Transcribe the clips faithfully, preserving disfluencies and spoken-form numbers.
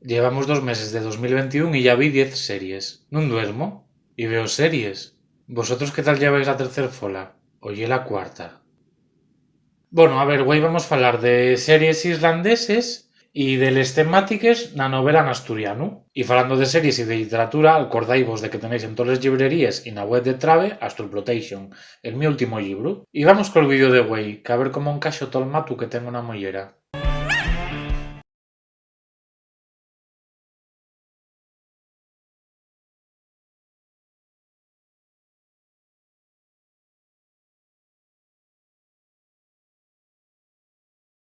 Llevamos dos meses de dos mil ventiún y ya vi diez series. Nun duermo y veo series. ¿Vosotros qué tal lleváis la tercer fola? ¿O ye la cuarta? Bono, a ver, güei vamos falar de series islandeses y de les temátiques na novela n'asturianu. Y falando de series y de lliteratura, alcordáivos de que tenéis en toles llibreríes y na web de Trabe Astroplotation, el mi último llibru. Y vamos col vídeo de güei, qu'a ver cómo encaxo tol matu que tengo na mollera.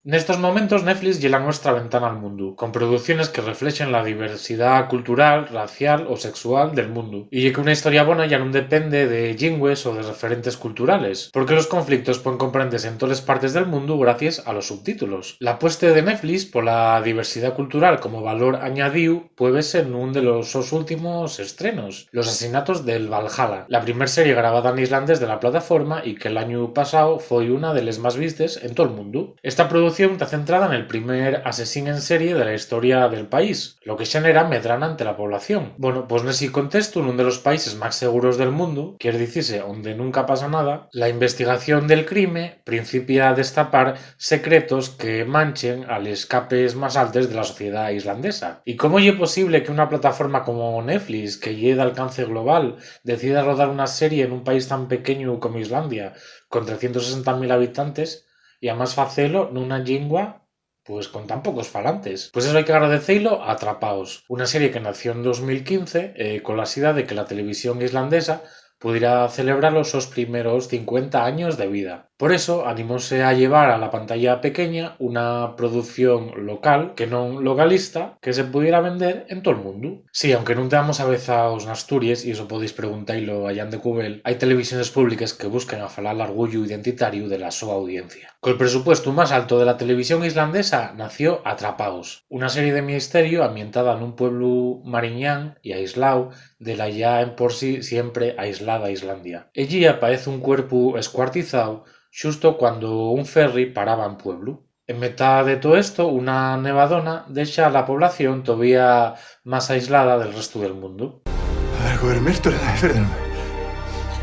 Nestos momentos, Netflix ye la nuestra ventana al mundu, con producciones que reflexen la diversidá cultural, racial o sexual del mundu. Y ye que una historia bona ya nun depende de llingües o de referentes culturales, porque los conflictos puen comprendese en toles partes del mundu gracies a los subtítulos. La pueste de Netflix pola diversidá cultural como valor añadíu pue vese nun de los sos últimos estrenos, Los asesinatos del Valhalla, la primer serie grabada n'islandés de la plataforma y que l'añu pasao foi una de les más vistes en tol mundu. Esta producción ta centrada nel primer asesín en serie de la historia del país, lo que xenera medrana ente la población. Bono, pos nesi contestu, nun de los países más seguros del mundu, quier dicise, onde nunca pasa nada, la investigación del crime principia a destapar secretos que manchen a les capes más altes de la sociedá islandesa. ¿Y cómo ye posible que una plataforma como Netflix, que ye d'alcance global, decida rodar una serie en un país tan pequeñu como Islandia, con trescientos sesenta mil habitantes, y amás facelo nuna llingua, pues, con tan pocos falantes? Pues eso hai que agradecelo a Atrapaos, una serie que nació en dos mil quince, eh, cola xida de que la televisión islandesa pudiera celebrar los sos primeros cincuenta años de vida. Por eso, animóse a llevar a la pantalla pequeña una producción local, que non localista, que se pudiera vender en tol mundu. Sí, aunque nun teamos avezaos n'Asturies, y eso podéis preguntailo a Jan de Cubel, hai televisiones públiques que busquen a falar l'argullu identitariu de la so audiencia. Col presupuestu más alto de la televisión islandesa nació Atrapaos, una serie de misteriu ambientada nun pueblu mariñán y aisláu de la ya en por sí siempre aislada Islandia. Ellí apaez un cuerpu escuartizáu xusto cuando un ferri paraba en pueblu. En metá de too esto, una nevadona dexa la población tovía más aislada del restu del mundu. Ef, go er myrtur eða ferðinum.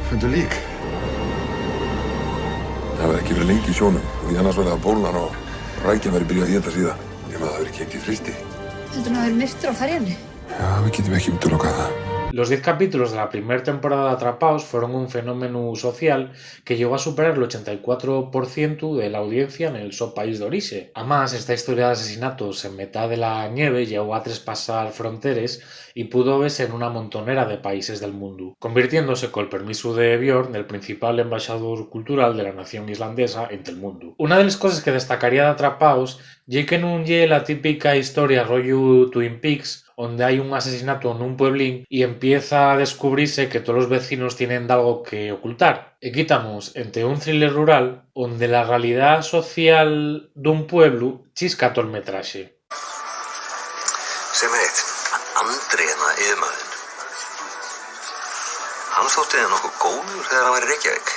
Fundu lík. Hafa ekki verið lengi í sjónum. Líðan hans verið á bólnan og rækjan verið byrjuð að éta síðan. Nema hafi verið keipt í frysti. Heldur hann hafi verið myrtur á ferjunni? Ja, við getum ekki útilokað það. Los diez capítulos de la primera temporada de Atrapaos fueron un fenómenu social que llegó a superar l'ochenta y cuatro por cientu de la audiencia nel so país d'orixe. Amás, esta historia d'asesinatos en metá de la ñeve llegó a trespasar fronteres y pudo vese nuna montonera de países del mundu, convirtiéndose, col permisu de Björn, nel principal embaxador cultural de la nación islandesa ente'l mundu. Una de les coses que destacaría d'Atrapaos ye que nun ye la típica historia rollu Twin Peaks, onde hai un asesinato nun pueblín y empieza a descubrise que tolos vecinos tienen dalgo que ocultar. Equí tamos ente un thriller rural onde la realidá social d'un pueblu chisca tol metraxe. Sem er eitt, Andri, yfirmaðurinn. Hann þótti nokkuð góður, hann var í Reykjavík.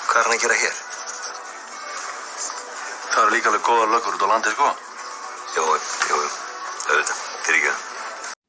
Hvar er hann hér? Tað eru líka alveg góðar löggur úti á landi, sko. Jú, jú, jú, auðvitað, fyrirgefðu.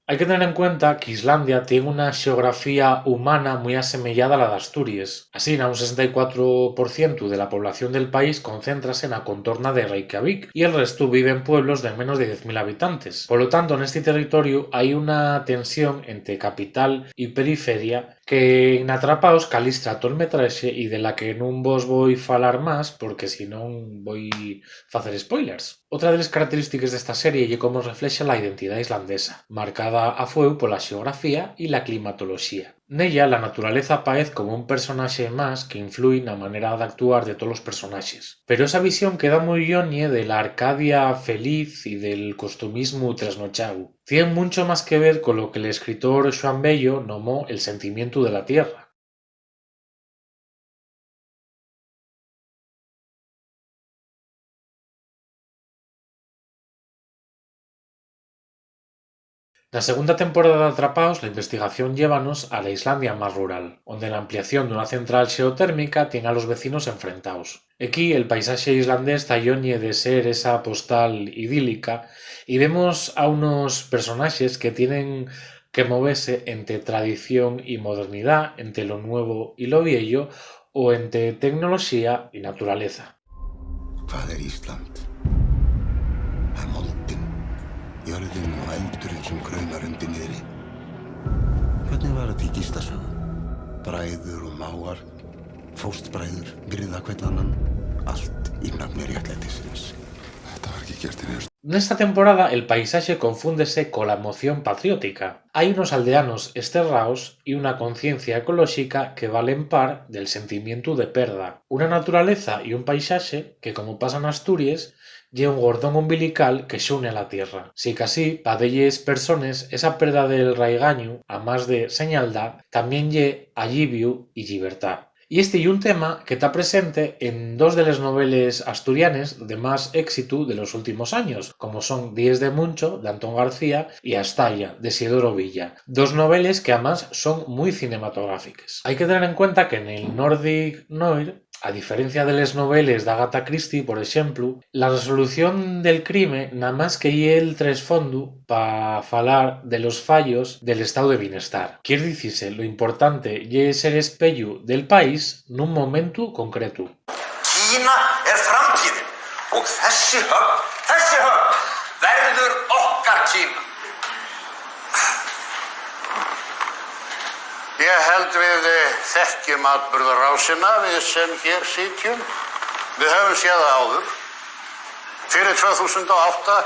Hai que tener en cuenta qu'Islandia tien una xeografía humana mui asemeyada a la d'Asturies. Asina, un sesenta y cuatro por cientu de la población del país concéntrase na contorna de Reykjavík y el restu vive en pueblos de menos de diez mil habitantes. Polo tanto, nesti territoriu hai una tensión ente capital y periferia que n'Atrapaos calistra tol metraxe y de la que nun vos voi falar más, porque si non voi facer spoilers. Otra de les característiques d'esta serie ye cómo reflexa la identidá islandesa, marcada a fueu pola xeografía y la climatoloxía. Nella, la naturaleza paez como un personaxe más que influi na manera d'actuar de tolos personaxes. Pero esa visión queda mui lloñe de la Arcadia feliz y del costumismu trasnochau. Tien muncho más que ver con lo que l'escritor Xuan Bello nomó el sentimientu de la tierra. Na segunda temporada d'Atrapaos, la investigación llévanos a la Islandia más rural, onde l'ampliación d'una central xeotérmica tien a los vecinos enfrentaos. Equí, el paisaxe islandés ta lloñe de ser esa postal idílica, y vemos a unos personaxes que tienen que movese ente tradición y modernidá, ente lo nuevo y lo vieyo, o ente tecnoloxía y naturaleza. Faðir Ísland. Moldin, jörðin og eldurinn sem kraumar undir niðri. Hvernig var þetta í Gíslasögu? Bræður og mágar, fóstbræður, virða hvern annan, allt í nafni réttlætisins. Nesta temporada, el paisaxe confúndese cola emoción patriótica. Hai unos aldeanos esterraos y una conciencia ecolóxica que valen par del sentimientu de perda. Una naturaleza y un paisaxe que, como pasa n'Asturies, ye un gordón umbilical que xune a la tierra. Sicasí, pa delles persones, esa perda del raigañu, amás de señaldá, tamién ye alliviu y llibertá. Y esti ye un tema que ta presente en dos de les noveles asturianes de más éxitu de los últimos años, como son Díes de Muncho, d'Antón García, y Astalla, de Sidoro Villa, dos noveles que, amás, son mui cinematográfiques. Hai que tener en cuenta que nel Nordic Noir, a diferencia de les noveles d'Agatha Christie, por exemplu, la resolución del crime namás que ye'l tresfondu pa falar de los fallos del estáu de bienestar. Quier dicise, lo importante ye ser espeyu del país nun momentu concretu. Kína er framtíðin og þessi höfn, þessi höfn verður okkar Kína. Ég held við, eh, þekkjum atburðarásina, við sem hér sitjum. Við höfum séð það áður. Fyrir tvö þúsund og átta,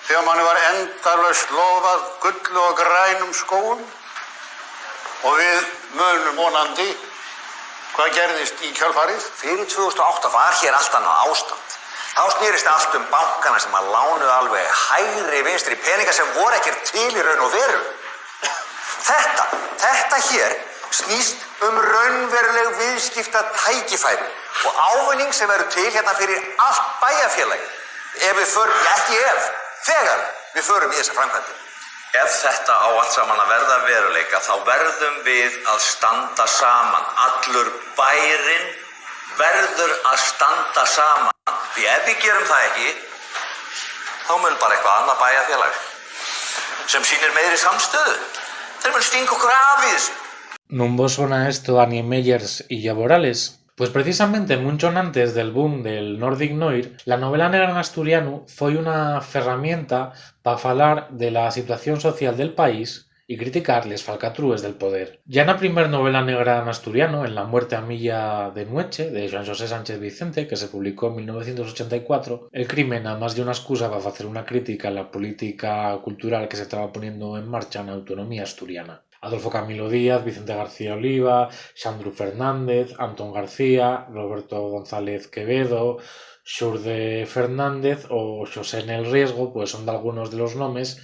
þegar manni var endalaust lofað gulli og grænum skógum. Og við munum vonandi, Hvað gerðist í kjölfarið? Fyrir tvö þúsund og átta var hér allt annað ástand. Þá snerist allt um bankana sem lánuðu alveg hægri vinstri peninga sem voru ekkert til í raun og veru. Þetta, þetta hér snýst um raunveruleg viðskiptatækifæri og ávinning sem verður til hér fyrir allt bæjarfélagið ef við förum, ja, ekki ef, þegar við förum í þessa framkvæmd. Ef þetta á allt saman verða veruleika, þá verðum við standa saman. Allur bærinn verður standa saman. Við ef við gerum ekki, mun bara einhver annar bæjarfélag sem sýnir meiri samstöðu, hann mun stinga okkur af í. ¿Nun vos sona esto a Niemeyer y Yaborales? Pues precisamente muncho enantes del boom del Nordic Noir, la novela negra n'asturianu foi una ferramienta pa falar de la situación social del país y criticar les falcatrúes del poder. Ya na primer novela negra n'asturianu, en La muerte a milla de nueche, de Juan José Sánchez Vicente, que se publicó en mil novecientos ochenta y cuatro, el crimen, amás, ye una escusa pa facer una crítica a la política cultural que se taba poniendo en marcha na autonomía asturiana. Adolfo Camilo Díaz, Vicente García Oliva, Xandru Fernández, Antón García, Roberto González Quevedo, Xurde Fernández o Xosé Nel Riesgo, pues, son dalgunos de los nomes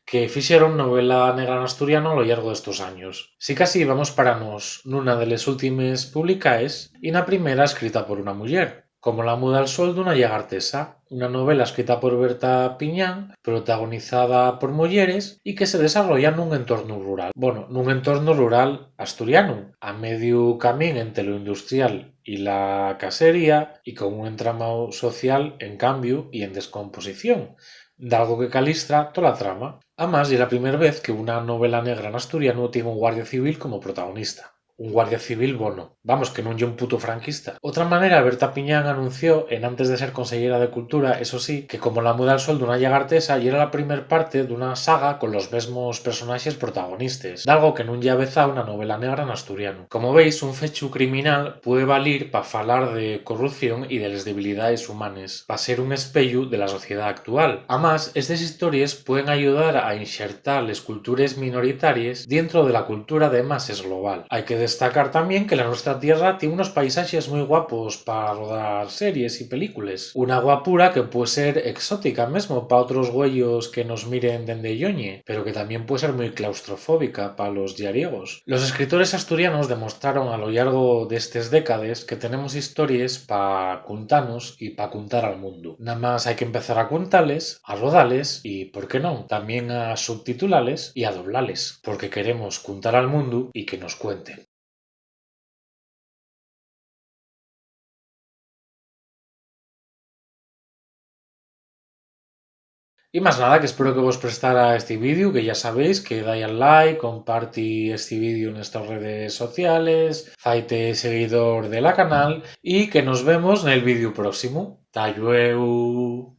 que fixeron novela negra n'asturianu a lo llargo d'estos años. Sicasí, vamos paranos nuna de les últimes publicaes y na primera escrita por una muyer. Como la muda al sol d'una llagartesa, una novela escrita por Berta Piñán, protagonizada por muyeres y que se desarrolla nun entornu rural. Bueno, nun entornu rural asturianu, a mediu camín ente lo industrial y la casería, y con un entramao social en cambiu y en descomposición, dalgo que calistra tola trama. Amás, ye la primer vez que una novela negra n'asturianu tien un guardia civil como protagonista. Un guardia civil bono. Vamos, que nun ye un puto franquista. Otra manera, Berta Piñán anunció, enantes de ser conseyera de Cultura, eso sí, que Como la muda al sol d'una llagartesa yera la primer parte d'una saga con los mesmos personaxes protagonistes, dalgo que nun ye avezao na novela negra n'asturianu. Como veis, un fechu criminal puede valir pa falar de corrupción y de les debilidaes humanes, pa ser un espeyu de la sociedá actual. Amás, estes histories pueden ayudar a inxertar les cultures minoritaries dientro de la cultura de mases global. Hai que Destacar tamién que la nuestra tierra tien unos paisaxes mui guapos pa rodar series y películes. Una guapura que pue ser exótica mesmo pa otros güeyos que nos miren dende lloñe, pero que tamién pue ser mui claustrofóbica pa los llariegos. Los escritores asturianos demostraron a lo llargo d'estes décades que tenemos histories pa cuntanos y pa cuntar al mundu. Namás hai que empezar a cuntales, a rodales y, ¿por qué non?, tamién a subtitulales y a doblales, porque queremos cuntar al mundu y que nos cuenten. Y más nada, que espero que vos prestara esti vídeo, que ya sabéis que dai al like, comparti esti vídeo nestas redes sociales, faite seguidor de la canal y que nos vemos nel vídeo próximo. Ta llueu!